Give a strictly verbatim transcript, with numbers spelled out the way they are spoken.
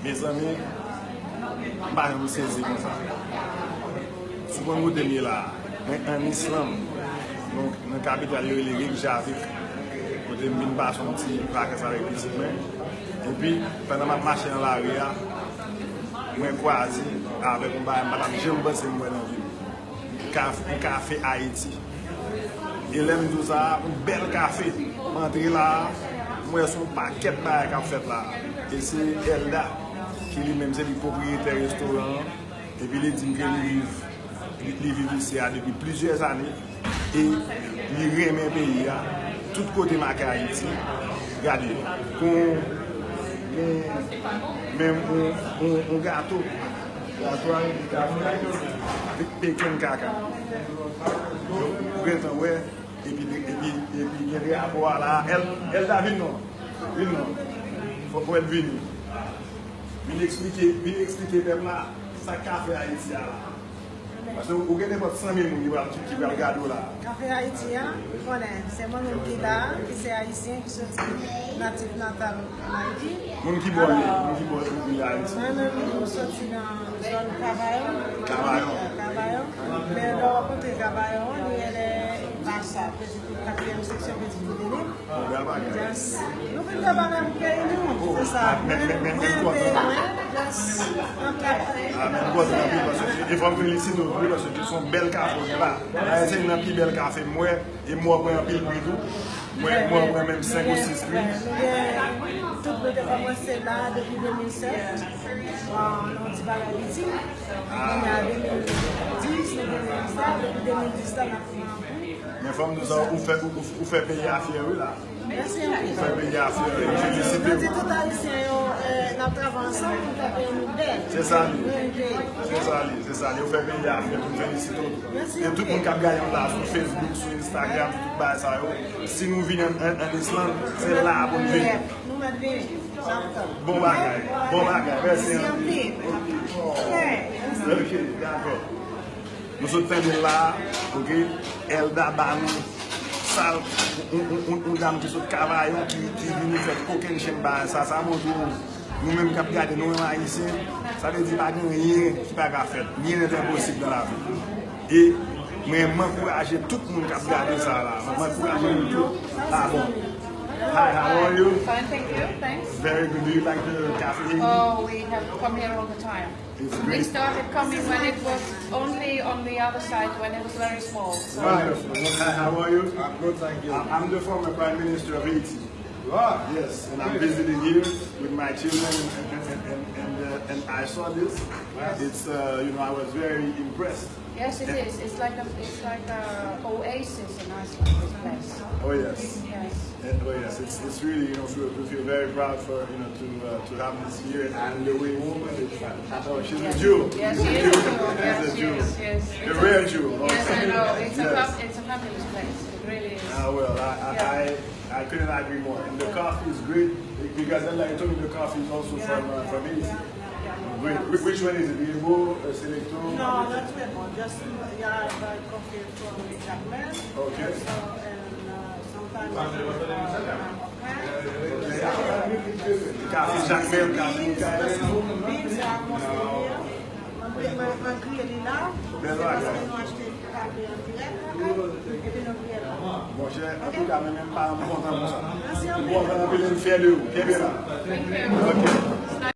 Mezanmi, m pa janm sezi konsa. Si w konn kote m ye la a, mwen ann Islann, donk nan kapital yo rele Reykjavik, kote m vin pase yon ti vakans avèk pitit mwen. Epi, pandan m ap mache nan lari a, mwen kwaze avèk yon bagay m pa t ap janm panse m wè nan vi m. Kaf-, yon kafe Ayiti. E lè m di w sa, yon bèl kafe. M antre la a, m wè se yon pakèt bagay k ap fèt la a. E se Elda, ki li menm se li pwopriyetè restoran an. Epi li di m ke li viv, li, li viv isi a depi plizyè ane. E li renmen peyi a. Tout kote make Ayiti. Gade, kon, kon, men yon, yon, yon gato. Gato a rele gato Ayiti. Pe-, peken kaka. Yo, ou gentan wè, epi, epi, epi gen drapo a la. El, Elda, vin non. Vin non. Fòk wè l vini. Vin eksplike, vin eksplike pèp la sa k kafe Ayiti a la. Paske ou gen nenpòt san mil moun ki pral, ki pral gade w la. Kafe Ayiti a, ou konnen, se mwen menm ki la, ki se ayisyen, ki soti natif natal ann Ayiti. Moun ki bò ye, moun ki bò ye Ayiti. Mwen menm, m soti nan zòn Kavayon. Kavayon. Kavayon. Men lè w rankontre Kavayon, li rele Basa, Petit Poudre, katriyèm seksyon Petit Poudre. Bèl bagay. Yes. Nou vin fè bagay pou peyi nou. Se sa. Men, men, men, men, mwen, mwen, just antre. Ah, men m kontan anpil paske, e fò m felisite w tou, paske se yon bèl kafe w gen la. Dayè, se youn nan pi bèl kafe m wè, e m wè w pran anpil pri tou. Mwen, mwen, mwen menm senk ou sis pri. Nou gen, tout nou te kòmanse la depi de mil sèt. Bon, nou ti bagay piti. Kounye a de mil dis, nou vin sa, depi de mil dis la, n ap pran anpil. Men fò m di w sa, ou fè, ou, ou, ou fè peyi a fyè, wi, la. Mèsi anpil. Ou fè peyi a fyè, wi. M felisite w. Mwen di tout Ayisyen yo, eh, n ap travay ansanm pou fè peyi nou bèl. Se sa li ye. Se sa li ye, se sa li ye. Ou fè peyi a fyè, m felisite w tou. Mèsi anpil. E tout moun k ap gade m la sou Facebook, sou Instagram, sou tout bagay sa yo, si nou vin ann, ann, ann Islann, se la a pou n vini. Nou mèt vini. N ap tann. Bon bagay, bon bagay. Mèsi anpil. Ok, dakò. Nou sot tande l la a, ok? Elda ba nou sa, yon, yon, yon, yon dam ki sot Kavayon, ki, ki vini fè kokennchenn bagay sa. Sa montre w, nou menm k ap gade, nou menm Ayisyen, sa vle di pa gen anyen ki pa ka fèt. Rien n'est impossible dans la vie. E mwen, m ankouraje tout moun k ap gade sa la. M ankouraje nou tout. Ah bon. Hi, how are you? Fine, thank you. Thanks. Very good. Do you like the cafe? Oh, we have come here all the time. It's great. We started coming when it was only on the other side, when it was very small. So. Wonderful. Hi, how are you? I'm good, thank you. I'm, I'm the former Prime Minister of Haiti. You are? Yes, and I'm visiting here with my children and, and, and, and, uh, and I saw this. Yes. It's, uh, you know, I was very impressed. Yes, it is. It's like a, it's like a oasis in Iceland, this place. Oh, yes. Yes. Eh, oh, yes. It's, it's really, you know, feel, we feel very proud for, you know, to, uh, to have this here and the way woman is. Oh, she's a Jewel. Yes, she is a Jewel. She's a Jewel. Yes, yes, yes. A rare jewel. Yes, I know. It's a fab-, it's a fabulous place. It really is. Ah, well, I, I, I, I couldn't agree more. And the coffee is great because, like I told you, the coffee is also from, uh, from Haiti. Great. Whi-, which one is it? Nuevo, uh, Selecto? No, not Nuevo. Just, yeah, I buy coffee from Jacmel. Okay. So, and, uh, sometimes, uh, Kafe Jacmel, kafe Mikael. Bèl bagay. Monchè, antouka, mwen menm paran m kontan pou sa. M kontan anpil e m fyè de ou. Kenbe la. Ok.